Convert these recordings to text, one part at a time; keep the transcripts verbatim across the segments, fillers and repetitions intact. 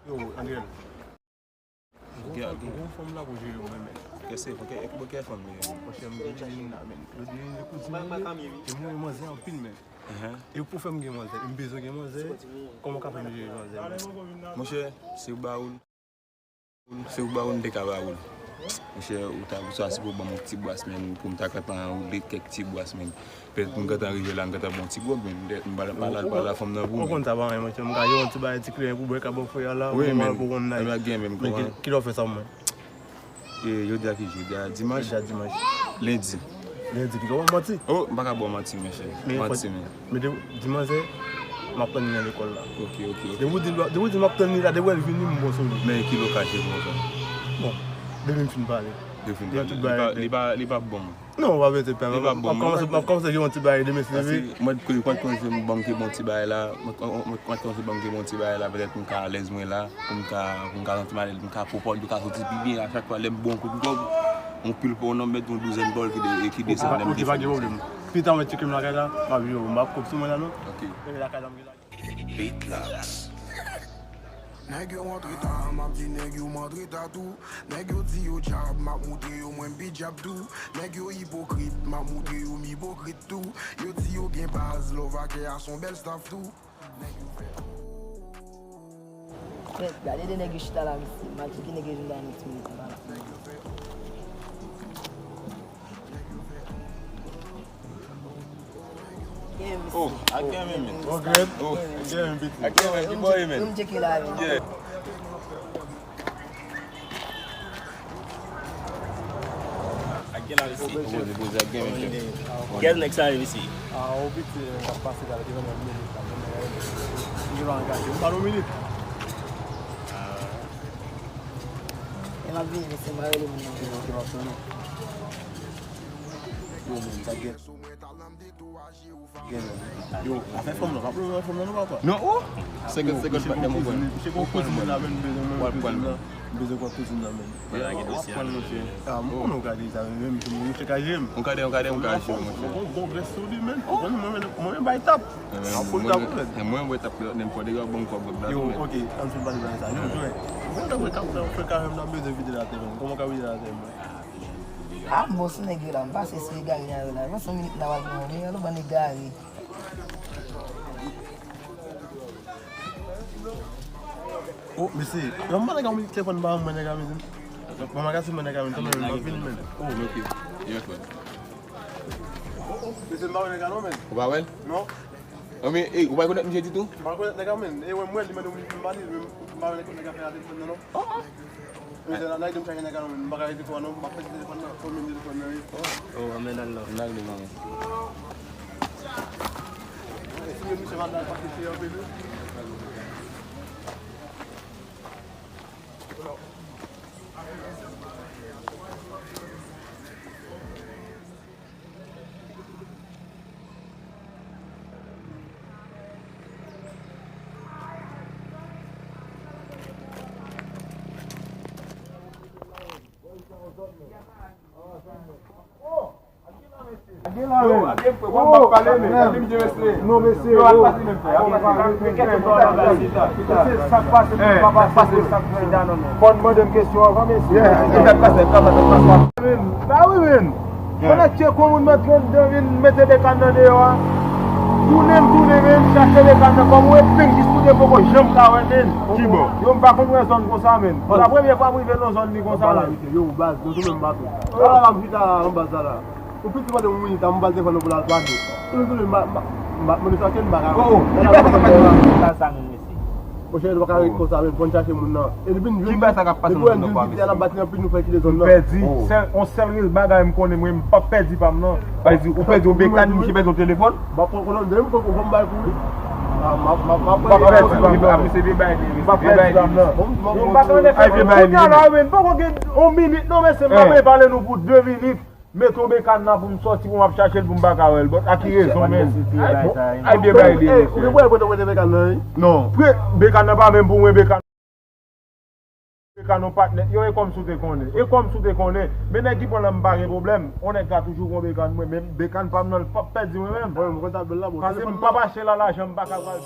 Yo, Andrel. Gon fanm, gon fanm la pou jere mwen, men. Kè se, kè, kè fanm li ye? Monchè, m gen Lilin la, men. Yo di Lilin se kouzin mwen ye. E mwen, manzè anpil, men. E pou fè m gen manzè, m bezwen gen manzè. Kòman w ka fè m jere manzè, men? Monchè, se ou ba ou l. Se ou ba ou l, m te ka ba ou l. Monchè, ou ta, ou ta sipoze ban m yon ti bwas, men, pou m ta gentan woule kèk ti bwas, men. Petèt m gentan rive la, m gentan bon ti gwòg, men m pa, m pa la, m pa la fanm nan pou ou. Ou konn sa pa anyen, monchè, m ka jwenn yon ti bagay, ti kleren pou bwè ka ban frè a la, wi, men, pou konn nan. Ebyen, gen menm, men ki, kòman? Kilè w fè sa pou mwen? E, jodi a ki jou? Jodi a dimanch? Jodi a dimanch. Lendi. Lendi, ki, w ap manti? Oh, m pa ka ba w manti, monchè. Manti, men. Men di, di manzè, m ap tann li nan lekòl la. Ok, ok, ok. Depi w di, depi w di m ap tann li la, depi w wè l vini, m bon sou li. Men kilè w kache konsa? Bon, depi m fin pale. Depi w fin pale. Li pa, li pa, li pa bon. Non, w pa bezwen pè. M ap kòmanse, m ap kòmanse jwe yon ti bagay demen si Dye vle. Paske mwen, mwen, mwen panse m ban m ke bon ti bagay la. Mwen, mwen, mwen panse ban m ke bon ti bagay la. Petèt m ka alèz mwen la. Pou m ka, pou m ka santi m alèz. M ka pran pòz, m ka soti pi byen. A chak fwa, lè m bon kout gwòg, yon pil pou yon nonm, mèt yon douzèn bòl ki de-, ki desann, lè m desann. Ok, pa gen pwoblèm. Pita mwen tcheke m lakay la. M ap jwenn ou. M ap kòb sou mwen la, non? Ok. Lakay la, m gen la. Beat Locks. Nèg yo antre ta, m ap di nèg yo m antre ta tou. Nèg yo di yo djab, m ap moutre yo mwen m pi djab tou. Nèg yo ipokrit, m ap moutre yo m ipokrit tou. Yo di yo gen baz, Love Akè a s on bèl staff tou. Nèg yo fè. Frè, gade de nèg yo chita la, mesye. M ap di ki nèg yo vin la nan ti minit la. Oh, ak gen men. Oh, good. Oh, ak gen men, piti. Ak gen men, ki bò e men? Yon tcheke la, men. Yeah. Ak gen la, mesye. Poze, poze, ak gen men, chèf. Kèl nèg sa ye, mesye? Ah, ou piti, eh, ap pase la, te vin nan minit la, men, eh, li pa angaje. Ou pa nan minit. Ah. E m ap vini, mesye, m a rele moun nan. Ok, m ap tann ou. Yo, men, sa gen. Yo, afè fanm nan, pa pran afè fanm nan non, papa. Non, oh! Senkant senkant, patnè, mwen pran. Misye gon kouzin la, men, m bezwen mwen kouzin nan. M bezwen pran kouzin nan, men. Mwen lage dosye a. W ap pran, monchè. Ah, m konnen w ka di sa, men, men, monchè ka jere m. Ou ka di, ou ka di, ou ka jere, monchè. Bon, bon, bon, rès sou li, men. Ou konnen mwen, mwen, mwen, bay tap. Mwen, mwen, mwen, bay tap, men fò deja w ban m kòb la tou, men. Yo, ok, ann fin pale bagay sa. Yo, jwè. Mwen, mwen, mwen, ka, mwen, ka, mwen, ka, mwen, bezwen vide la tè, men. Kòman w ka vide la tè, men? Ah, m bon sou nèg yo la, m pase sou egare a yo la. Yon senk minit m ta pral pran yo, men yo bann egare. Oh, mesye, yon bann nèg a mwen telefòn ba mwen nèg a mwen. Bon, magazin mwen nèg a mwen, tanmen m ap vini, men. Oh, ok. Yes, man. Mesye, m pa wè nèg a non, men. Ou pa wè l? Non. Oh, men, ey, ou pa rekonèt misye ditou? M pa rekonèt nèg a, men. E wè, m wè li mande m, m pa li, men m pa wè nèg a fè nan telefòn nan, non. Oh, oh. Mesye, n a, n a ede m chache nèg a non, men m pa ka rete fò non, m pa pèdi telefòn nan, fò m menm telefòn nan, wi. Oh, anmèdan la. N a ede non. Eseye misye pa dal pase se anpil, wi. Yo, non, mesye, yo. Fòn mande m kesyon avan, mesye. Ba wi, men. Konnen tcheko moun mèt rann dan vin mete bekann nan deyò a. Tounen m tounen, men, chache bekann nan. Kòm ou epeng jis kote m poko janm ka wè, men. Ki bò? Yo, m pa konn wè zòn konsa, men. Se la premyè fwa m rive nan zòn li konsa, men. Yo, baz, nou tounen m bato. Ala la, m chita anba sa la. Yon piti mande m yon minit, m pral defann nou pou l al pase. Tounen tounen, m pa, m pa, m pa, mande sa ke m pa ka wè. Oh, oh. Ki baz sa k ap pase nan sa, men, mesye? Monchè, nou pa ka ret konsa, men, fò n chache moun nan. E depi n jwenn li, depi w wè n jwenn piti a, n ap bat li anpil, nou fè kite zòn nan. Pèdi. Sèl, yon sèl rèl bagay m konnen, mwen, m p ap pèdi pa m nan. Pèdi, ou pèdi yon bekann, misye pèdi yon telefòn. M ap pran konnen, demen m pran konfòm bay pou li. M ap, m ap, m ap, m ap pèdi pa m nan. Misye vye bay li, misye vye bay li. Yo, m pa konnen, kounye a la, men, poko gen yon minit, non, mesye, m pa vle pale nou pou de minit. Mete yon bekann nan pou m sòti, pou m ap chache l, pou m pa ka wè l. But a ki rezon, men? Ay, byen bay li, mesye. Ou gen pwoblèm pou mete bekann nan, wi? Non. Pre, bekann nan pa menm pou mwen, bekann. Bekann yon patnè. Yo, e kòmsi w te konnen. E kòmsi w te konnen. Men nèg ki pran nan m pa gen pwoblèm. Yon nèg ka toujou pran bekann mwen, men bekann pa m nan, l p ap pèdi mwen menm. Paske m p ap achte l a lajan m pa ka pral.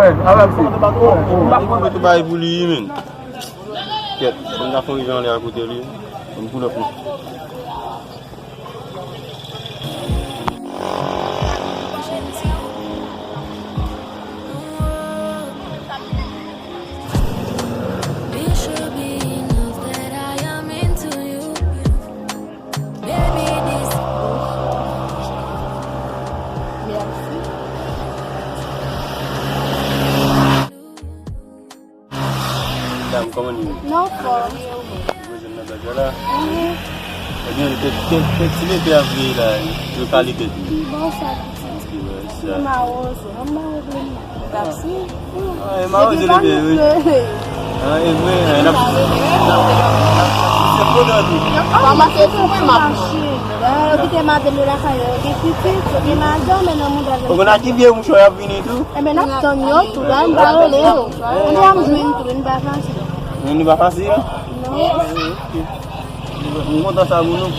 Ey, avè m se. Mwen tou bay pou li, men. Kèt, fò m ta fè yon jan lè akote li. Fò m pull up li. Dam, kòman nou ye? Nou anfòm. Ou bezwen nan bagay la? Mhm. Ebyen, kèk, kèk, kèk ti nèg ap veye la, yo kale tèt yo. Ki bon sa, pitit? Ki bon sa. Mwen mawozo, mwen mawozo. Gad si. Ah, e mawozo li ye, wi. Ah, e vre, e, n ap, n ap, se podan tou. Kòman se pou mwen, m ap. Yo kite madanm yo lakay yo, yo gen pitit, yo gen madanm, men nan mouda yo. Ou konn a ki vye mouchwa y ap vini tou? Enben, n ap tann yo tou, la, n pa rele yo. Kounye a m jwenn tou, nou pa fasil. Nou pa fasil? Non. M kontan sa pou nou.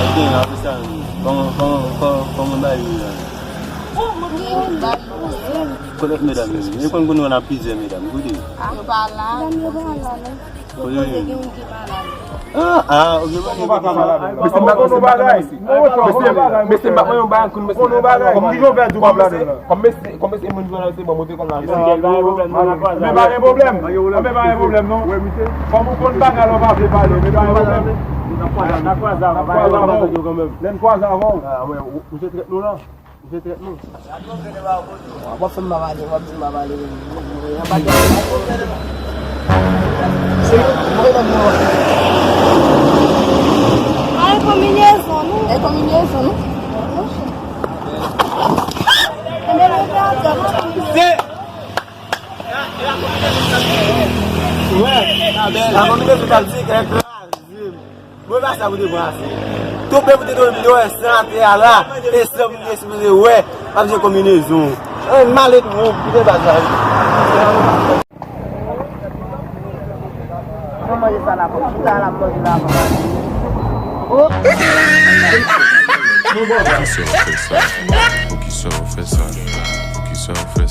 Ok, apre sa, kòman, kòman, kòman, kòman bagay yo la? Kote medam yo? Yo konn konnen w nan plizyè medam, kote yo? Yo pa la. Medam yo pa la, non. Kote yo ye? Ah, ah, ok, ok, ok. Mesye, m pa konn yon bagay. Mesye, mesye, m pa konn yon bagay, koun mesye. Kòm ki jovè di w pa la. Kòm mesye, kòm mesye, moun jwenn se bon, monte kòm la. Anben pa gen pwoblèm. Anben pa gen pwoblèm, non. Kòm ou konn bagay la, ou pa vle pale, men pa gen pwoblèm. N ap kwaze avan. N ap kwaze avan. Lè n kwaze avan. Ah, wè, ou, ou se trèt nou la. Ou se trèt nou. W ap fè m pa pale, w ap di m pa pale. Se mwen menm non. A, e konbinyezon nou. E konbinyezon nou. Se. Wè, la bèl. La konbinyezon ta di, kraze m. Mwen pa sa pou te pase. Tonbe pou te tonbe, yo wè san atè a la, e san pou te sipoze wè, ap jwe konbinezon. An, malèt ou, kite baz la. Mwen manje sa la, mwen chita la, mwen manje la, mwen manje. Oh! Poukisa w fè sa? Poukisa w fè sa? Poukisa w fè